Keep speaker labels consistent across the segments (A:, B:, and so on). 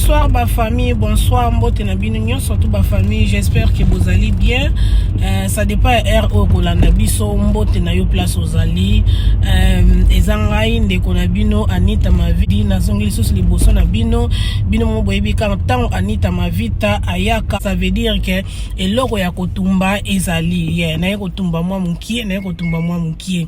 A: Bonsoir ba famille, bonsoir mbote na bino nyonso tout ba famille, j'espère que bozali bien. Ça dépend ya heure oyo kolanda biso, mbote na yo place ozali. Eza ngai ndeko na bino Anita Mavidi, nazongi lisusu liboso na bino. Bino mo boyebi kaka ntango Anita Mavita ayaka, ça veut dire que eloko ya kotumba ezali. Yeah, naye kotumba mwa mokie, naye kotumba mwa mokie.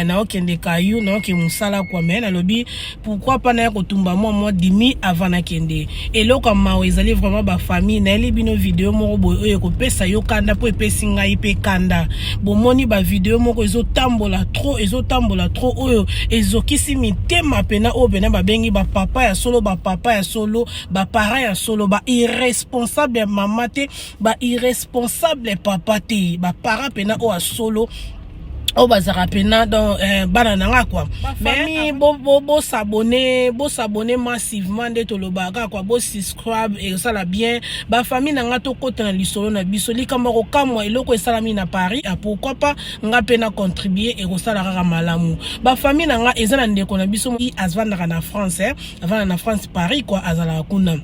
A: Naokende kayu, naoke mosala kwa me nalobi pourquoi pas naya kotumba mwa mwa dimi avant nakende. Eloko ya mawa ezali vraiment bafamille. Nayeli bino video moko boye oyo ekopesa yo kanda, mpo epesi ngai mpe kanda. Bomoni bavideo moko ezotambola trop, ezotambola trop, oyo ezokisi mitema pena, oyo pena babengi bapapa ya solo, bapapa ya solo, baparent ya solo, ba irresponsable ya mama te, ba irresponsable papa te, baparent pena oyo ya solo, oyo bazalaka pena donc bana na nga quoi. Famille, bosabonner, bosabonner massivement nde tolobaka quoi, bosubscribe, ekosala bien. Bafamille na nga, tokɔta na lisolo na biso. Likambo ya kokamwa, eloko esalami na Paris. Ah, pourquoi pas nga mpe na contribue, ekosala kaka malamu. Bafamille na nga, eza na ndeko na biso azvandaka na France, eh? Avandaka na France, Paris quoi, azalaka kuna.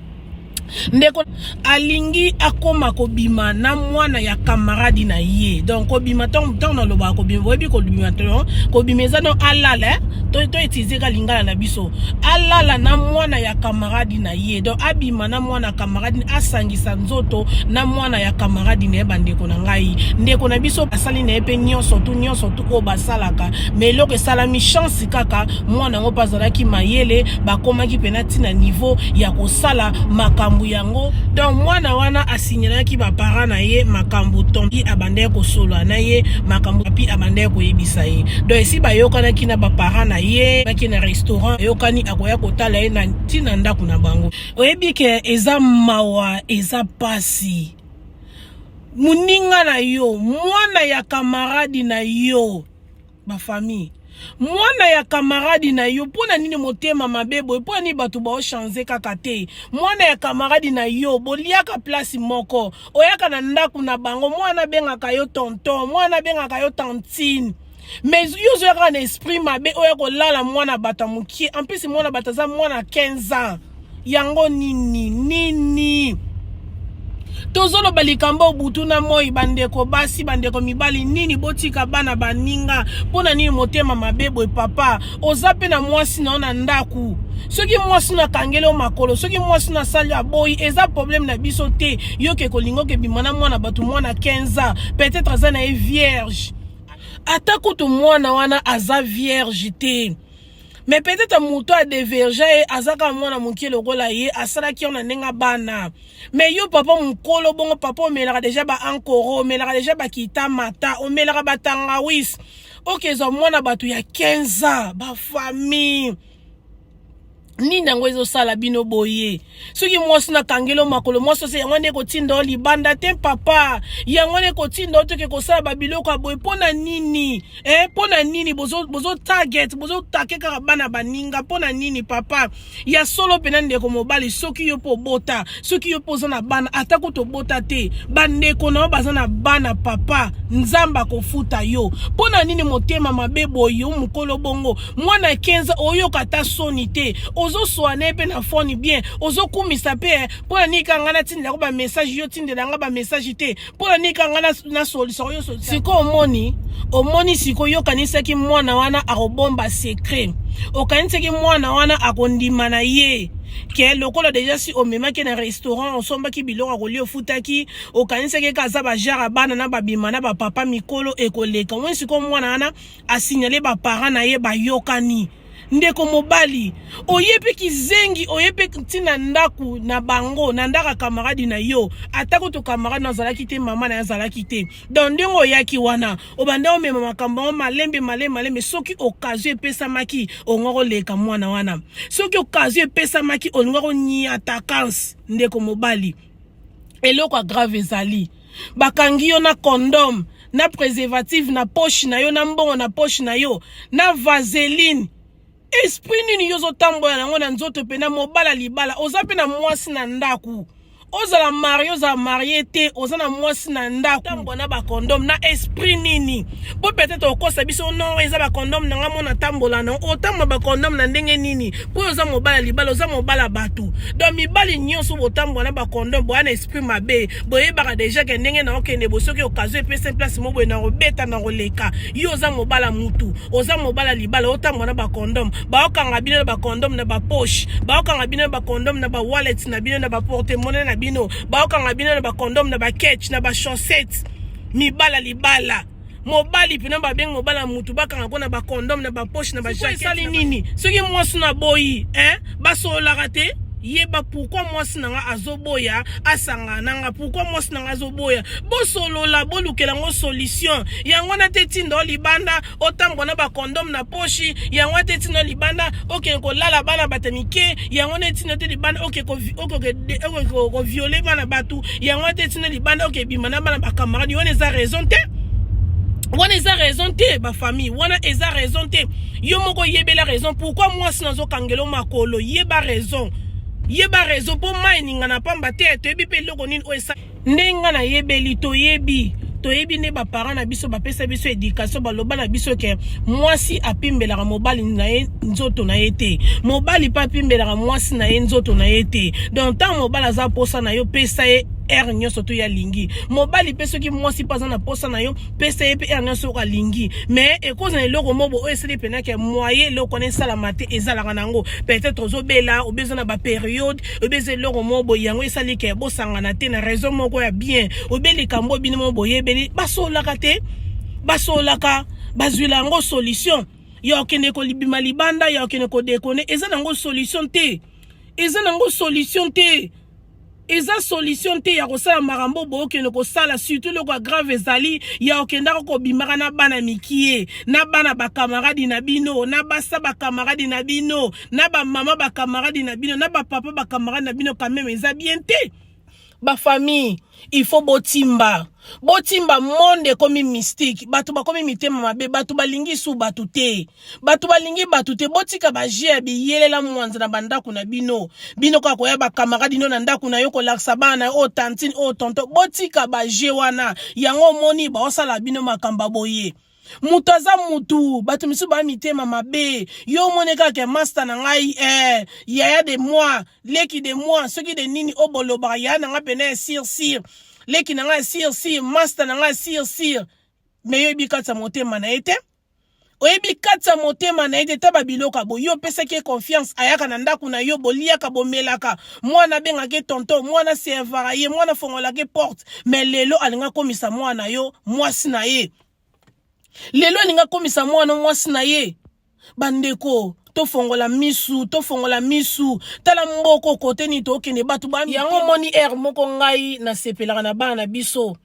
A: Ndeko alingi akóma kobima na mwana ya camarade na ye. Donc kobima, ntango nalobaka kobima, boyebi kobima to kobima eza donc alala, to utiliser ka lingala na biso, alala na mwana ya camarade na ye. Donc abima na mwana ya camarade, asangisa nzoto na mwana ya camarade na ye. Bandeko na ngai, ndeko na biso asali na ye mpe nyonso tu, nyonso tu oyo basalaka, mais eloko esalami, chance kaka mwana yango mpe azalaki mayele, bakomaki mpena ntina niveau ya kosala makambo yango. Donc mwana wana asignalaki baparent na ye makambo tompi abandaki kosolola na ye, makambo api abandaki koyebisa ye. Donc esi bayokanaki na baparent na ye, baki na restaurant, ayokani akoya kotala ye na ntina ndako na bango. Oyebi ke eza mawa, eza pasi. Moninga na yo, mwana ya camarade na yo, bafamille, mwana ya camarade na yo, mpo na nini motema mabe boye? Mpo na nini bato baochange kaka te? Mwana ya camarade na yo, boliaka place moko, oyaka na ndako na bango, mwana abengaka yo tonton, mwana abengaka yo tantine, mais yo ozoya kaka na esprit mabe oya kolala mwana bato ya mokie. En plus mwana bato aza mwana 15 ans. Yango nini nini tozoloba likambo butu na moi? Bandeko basi, bandeko mibali, nini? Botika bana baninga. Mpo na nini motema mabe boye? Papa, oza mpe na mwasi na yo na ndako. Soki mwasi na akangeli yo makolo, soki mwasi na asali aboyi, eza problème na biso te. Yoke kolinga okebima na mwana bato, mwana 15 ans, peut-être aza na ye vierge. Ata kutu mwana wana aza vierge te, mais peut-être moto adévierger ye, aza kaka mwana mokie lokola ye, asalaki yango na ndenge bana. Mais yo papa mokolo bongo, papa omelaka déjà baankoro, omelaka déjà bakita mata, omelaka batangawis, okezwa mwana bato ya 15 ans. Bafamille, nini yango ezosala bino boye? Soki mwasi nakangeli makolo, mwasi ose yango nde ekotinda o libanda te. Papa, yango nde ekotinda o toke kosala babiloko ya boye. Mpo na nini, eh? Mpo na nini bozo target, bozotake kaka bana baninga? Mpo na nini, papa ya solo mpena? Ndeko mobali, soki yo mpo obota, soki yo mpo oza na bana, ata kutu obota te, bandeko na yo baza na bana, papa, Nzambe akofuta yo. Mpo na nini motema mabe boye? Yo mokolo bongo, mwana 15, oyoka ata soni te? Ozoswane mpe na phone bien, ozokumisa mpe. Mpo na nini kaka ngai natindelako bamessage, yo tindela nga bamessage te? Mpo na nini kaka ngai nasolisa yo? Sikoyo omoni, omoni sikoyo, yokanisaki mwana wana akobomba secret, okanisaki mwana wana akondima na ye ke lokola déjà si omemaki na restaurant, osombaki biloko akolia, ofutaki, okanisaki ka aza bajare ya bana na babima na bapapa mikolo, ekoleka. Omoni sikoyo, mwana wana asignale baparent na ye, bayokani. Ndeko mobali, oye mpe kizengi, oye mpe ntina ndako na bango, na ndako ya camarade na yo. Ata kutu camarade na azalaki te, mama na ye azalaki te. Donc ndenge oyaki wana, obanda omema makambo yango malembe malembe malembe. Soki occasion epesamaki, olinga koleka mwana wana. Soki occasion epesamaki, olinga koniata kanse. Ndeko mobali, eloko ya grave ezali, bakangi yo na condom, na préservatif na poche na yo, na mbongo na poche na yo, na vaseline. Esprit nini yo ozotambola nango na nzoto? Mpena mobala libala, oza mpe na mwasi na ndako. Ozala marie, ozala marie te, oza na mwasi na ndako, tambola na bacondom na esprit nini? Po peut-être okosa biso, non, eza bacondom na nga mona tambola na otambola bacondom na ndenge nini? Po oza mobala libala, oza mobala bato. Donc mibali nyonso botambola na bacondom, boya na esprit mabe. Boyebaka déjà ke ndenge na okende bo, soki occasion epesi place mo boye na kobeta na koleka. Yo oza mobala mutu, oza mobala libala, otambola na bacondom. Baokanga bino na bacondom na bapoche, baokanga bino na bacondom na bawallet na bino, na baporte-monnaie na bino, baokanga bino na bacondom na baketch, na bachaussette. Mibala libala, mobali mpena babengi mobala mutu, bakanga ko na bacondom na bapoche, na bajacket. Esali nini soki mwasi na boyi, hein? Basololaka te. Yeba pourquoi mwasi na nga azoboya asangana na nga, pourquoi mwasi na nga azoboya. Bosolola, bolukela yango solution. Yango wana te tinda o libanda otambola na bacondom na poche. Yango wana te tinda o libanda okende kolala bana bato mike. Yango wana etinda te libanda oke kovioler bana bato. Yango wana te tinda libanda oke bima na bana bacamarade. Wana eza raison te, wana eza raison te. Bafamille, wana eza raison te. Yo moko yebela raison pourquoi mwasi nazokangela makolo. Yeba raison, yeba raison, mpo mai eningana pamba te. Toyebi mpe eloko nini oyo esa ndenge nga nayebeli. Toyebi, toyebi nde baparent na biso bapesa biso éducation. Baloba na biso ke mwasi apimbelaka mobali na ye nzoto na ye te, mobali mpe apimbelaka mwasi na ye nzoto na ye te. Donc ntango mobali aza posa na yo, pesa ye heure nyonso to ye alingi. Mobali mpe, soki mwasi mpe aza na posa na yo, pesa ye mpe heure nyonso oyo alingi. Mais ekozala eloko moko oyo esali mpenake moyen eloko wana esalama te. Ezalaka nango peut-être ozobela, obi eza na bapériode, obi eza eloko moko boye, yango esali ke bosangana te na raison moko ya bien, obi likambo bino moko boyebeli. Basololaka te, basololaka, bazwila yango solution. Ya okende kolibima libanda, ya okende kodéconner, eza nango solution te, eza nango solution te, eza solution te ya kosala makambo bookende kosala. Surtout eloko ya grave ezali ya okendaka kobimaka na bana mikie, na bana bakamaradi na bino, na basa bakamaradi na bino, na bamama bakamaradi na bino, na bapapa bakamaradi na bino. Quand même eza bien te. Bafamille, il faut botimba, botimba. Monde ekomi mystique, bato bakomi mitema mabe, bato balingi su bato te, bato balingi bato te. Botika bajeu ya biyelela mwanza na bandako na bino. Bino kaka koya bakamaradi no na ndako na yo, kolakisa bana na yo oyo tantine, oyo tonton. Botika bajeu wana. Yango omoni baosala bino makambo boye. Moto aza mutu, bato misusu baya mitema mabe. Yo omoni kaka master na ngai, yaya de moi, leki de moi, soki de nini oyo bolobaka, yaya na ngai pene ya sûr sûr, leki na ngai ya sûr sûr, master na ngai ya sûr sûr. Mais yoyebi kati ya motema na ye te, oyebi kati ya motema na ye te. Ta babiloko ya boye, yo opesaki ye confiance, ayaka na ndako na yo, boliaka, bomelaka, mwana abengaki tonton, mwana servaka ye, mwana afongolaki porte. Mais lelo alingi akomisa mwana yo mwasi na ye, lelo alingi akomisa mwana mwasi na ye. Bandeko, tofongola misu, tofongola misu. Tala mboka kote nini tokende. Bato yango omoni heure moko ngai nasepelaka na bana na biso.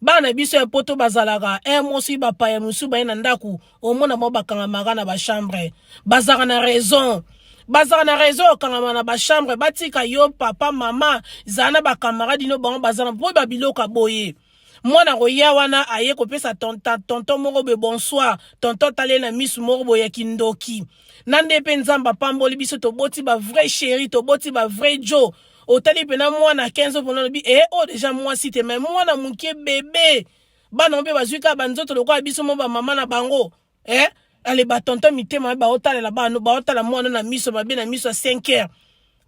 A: Bana na biso ya poto bazalaka heure moko, soki bapaya mosusu baye na ndako, omona bango bakangamaka na bachambre. Bazalaka na raison, bazalaka na raison okangama na bachambre. Batika yo papa, mama, zala na bakamaradi no. Bango bazala mpo babiloko ya boye. Mwana koya wana, aye kopesa tonton moko boye bonsoir, tonton tali na misu moko boye ya kindoki. Na nde mpe Nzambe apamboli biso, toboti bavrai chéri, toboti bavrai jo. Otali mpena mwana 15 mpona olobi e oyo déjà mwasi te. Mais mwana moke, bebe, bana mpe bazwi kaka banzoto lokola biso mo bamama na bango. Ale batonton mitema baotalela bana, baotala mwana na miso mabe, na miso ya 5 heures.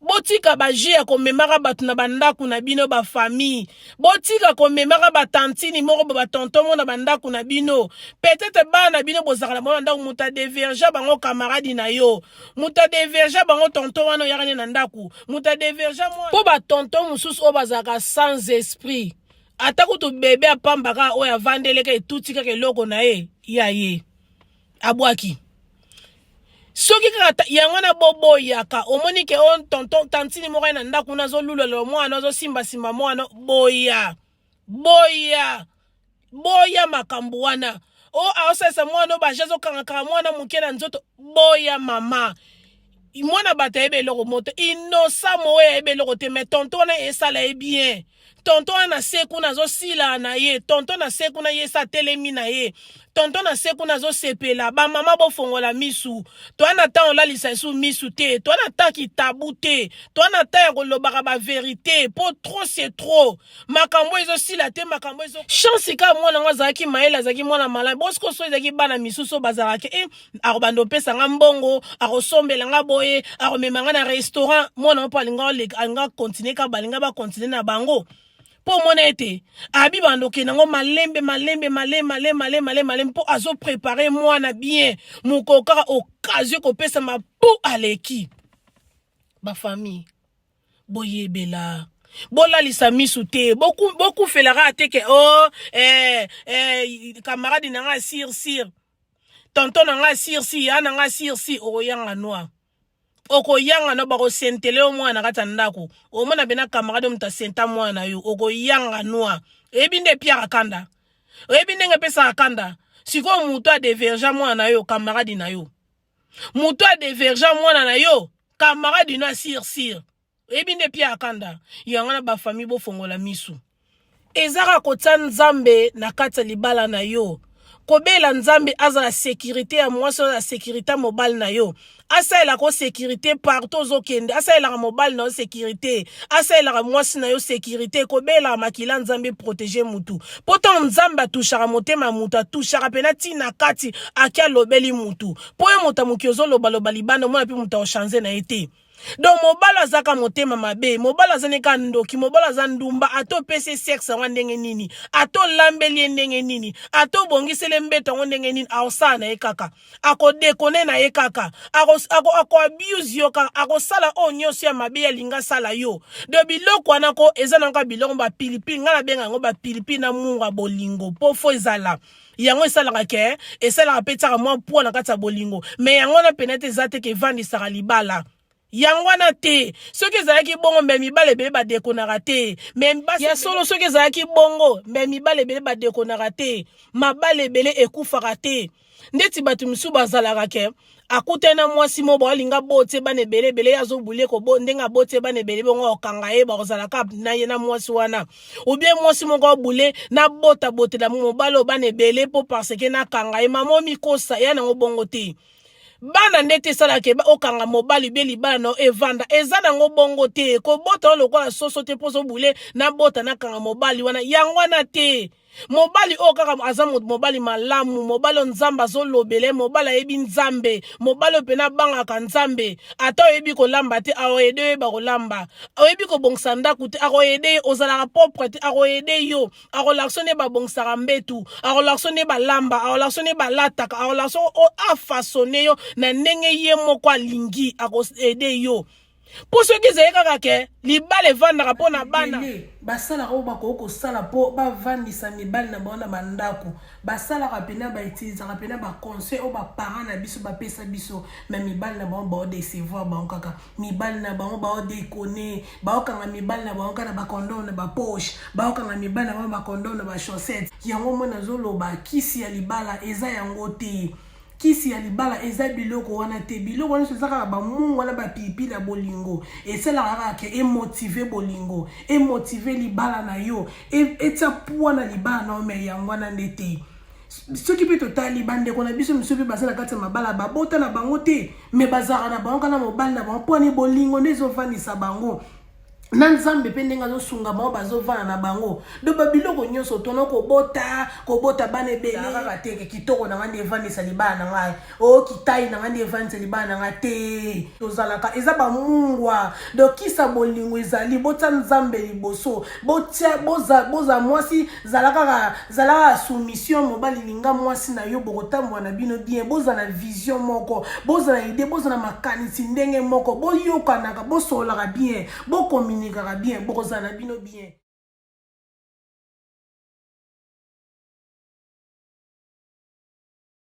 A: Botika bajeu ya komemaka bato na bandako na bino. Bafamille, botika komemaka batantine moko bo, batonton moko na bandako na bino. Peut-être bana na bino bozalaka na bango na ndako, moto adévierger bango camarade na yo, moto adévierger bango tonton wana oyaka nde na ndako, moto adévierger mwana. Mpo batonton mosusu oyo bazalaka sans esprit, ata kutu bebe apambaka oyo avandeleka, etuti kaka eloko na ye ya ye abwaki. Soki kaka yango wana boboyaka, omoni ke o tonton, tantine moko ye na ndako kuna azolulala mwana, azosimbasimba mwana, boya, boya, boya makambo wana. O aosalisa mwana oyo baje, azokangakanga mwana moke na nzoto, boya. Mama, mwana bato ayebi eloko moto innocent moyo ayebi eloko te. Mais tonton wana esala ye bien. Tonton wana na se kuna azosila na ye, tonton na se kuna ye esa atelemi na ye. Tonton na se kuna azosepela. Bamama, bofongola misu. Toa na ntango olalisa esu misu te, toa na ntan kitabu te, toa na ntan ya kolobaka bavérité, mpo trop c'est trop. Makambo ezosila te, makambo ezo chance kaka. Mwana yango azalaki mayele, azalaki mwana malamu. Bosiko so ezalaki bana misusu oyo bazalaka e akobanda opesa nga mbongo, akosombela nga boye, akomema nga na restaurant. Mwana mpo alinga continue kaka, balinga bacontinue na bango, mpo omona ete abi banda okende yango malembe malembe, malembe malembe, malembe malembe malembe, mpo azoprépare mwana bien. Mokolo kaka occasion kopesama mpo aleki. Bafamille, boyebela, bolalisa misu te, bokufelaka te ke o oh, camarade na nga sir sir, tonton na nga sir sir, ya na nga sir sir. Okoyanga noir, okoyanga no. Bakosentele yo mwana na kati ya ndako. Omona pena camarade moto asenta mwana na yo, okoyanga noir. Oyebi nde epiaka kanda, oyebi ndenge epesaka kanda. Sikoyo moto adévierger mwana na yo, camarade na yo, moto adévierger mwana na yo, camarade no asir sir, oyebi nde epiaka kanda. Yango na bafamille, bofongola misu. Eza kaka kotia Nzambe na kati ya libala na yo, kobela Nzambe azala sécurité ya mwasi, azala sécurité ya mobali na yo, asalelaka o sécurité partout ozokende, asalelaka mobali na yo sécurité, asalelaka mwasi na yo sécurité. Kobelaka makila Nzambe protège mutu, mpo ntango Nzambe atushaka motema ya mutu, atushaka mpena ntina kati. Aki alobeli mutu, mpo yo moto ya moki ozolobaloba libanda, omona mpe moto aochange na ye te. Donc mobali azaka motema mabe, mobali aza neka ndoki, mobali aza ndumba. Ata opesi sexe yango ndenge nini, ata olambeli ye ndenge nini, ata obongiseli mbeto yango ndenge nini, aosala na ye kaka, akodéconner na ye kaka, akoabuse yo kaka, akosala oyo nyonso ya mabe alingi asala yo. Donc biloko wana ko eza nango biloko bapilipili, ngai nabenga yango bapilipili na mungu ya bolingo, mpo fo ezala yango esalaka ke esalaka mpe tiaka mwa poids na kati ya bolingo. Mais yango wana pene te, eza te ke evandisaka libala yango wana te. Soki ezalaki bongo, mbe mibale ebele badekonaka te. Mais ya solo, soki ezalaki bongo, mbe mibale ebele badekonaka te, mabala ebele ekufaka te. Ndeti bato misusu bazalaka ke akutani na mwasi mo baolinga botie bana ebele ebele, ye azobulie ndenge abotie bana ebele bongo, okanga ye, bakozalaka na ye na mwasi wana. Ou bien mwasi moko abule nabotabotela mobali oyo bana ebele mpo parce que nakanga ye. Mama, omikosa ya nango bongo te. Bana nde te esalaka okanga mobali be libala na evanda, eza nango bongo te. Kobota oyo lokola soso te mpo ozobule nabota nakanga mobali wana, yango wana te. Mobali oyo kaka aza mobali malamu, mobali oyo Nzambe azolobela, mobali ayebi Nzambe, mobali oyo mpena abangaka Nzambe, ata oyebi kolamba te, akoaider oyeba kolamba. Oyebi kobongisa ndako te, akoaider yo. Ozalaka propre te, akoaider yo, akolakisa nde babongisaka mbetu, akolakisa nde balamba, akolakisa nde balataka, akolakisa afaçonner yo na ndenge ye moko alingi, akoaider yo. Mpo soki ezali kaka ke libala evandaka mpo na bana, basalaka oyo bakoki kosala mpo bavandisa mibali na bango na bandako. Basalaka mpena, bautilisaka mpena baconseil oyo baparent na biso bapesa biso, mais mibali na bango baodécevoir bango kaka. Mibali na bango baodéconner, baokanga mibali na bango kaka na bacondom na bapoche, baokanga mibali na bango bacondom na bachaussette. Yango mwana azoloba kisi ya libala eza yango te. Kisi ya libala eza biloko wana te. Biloko wana nyonso eza kaka bamungu wana, bapilipili ya bolingo. Esalaka kaka ke emotiver bolingo, emotiver libala na yo, etia poids na libala na yo, mais yango wana nde te. Soki mpe totali bandeko na biso misusu mpe baza na kati ya mabala, babota na bango te, mais bazalaka na bango kaka na mobali na bango. Mpo ani bolingo nde ezovandisa bango na Nzambe, mpe ndenge azosunga bango, bazovanda na bango. Donc babiloko nyonso tona kobota, kobota bana ebele kaka te ke kitoko na ngai nde evandisa libala na ngai, o kitai na ngai nde evandisa libala na ngai te. Tozalaka eza bamungwa. Donc kisa bolingo ezali botia Nzambe liboso, botia boza, boza mwasi, zala kaka, zala kaka soumission. Mobali, linga mwasi na yo, bokotambola na bino bien. Boza na vision moko, boza na idée, boza na makanisi ndenge moko, boyokanaka, bosololaka bien, bocommuniquaka bien, bokozala na bino bien.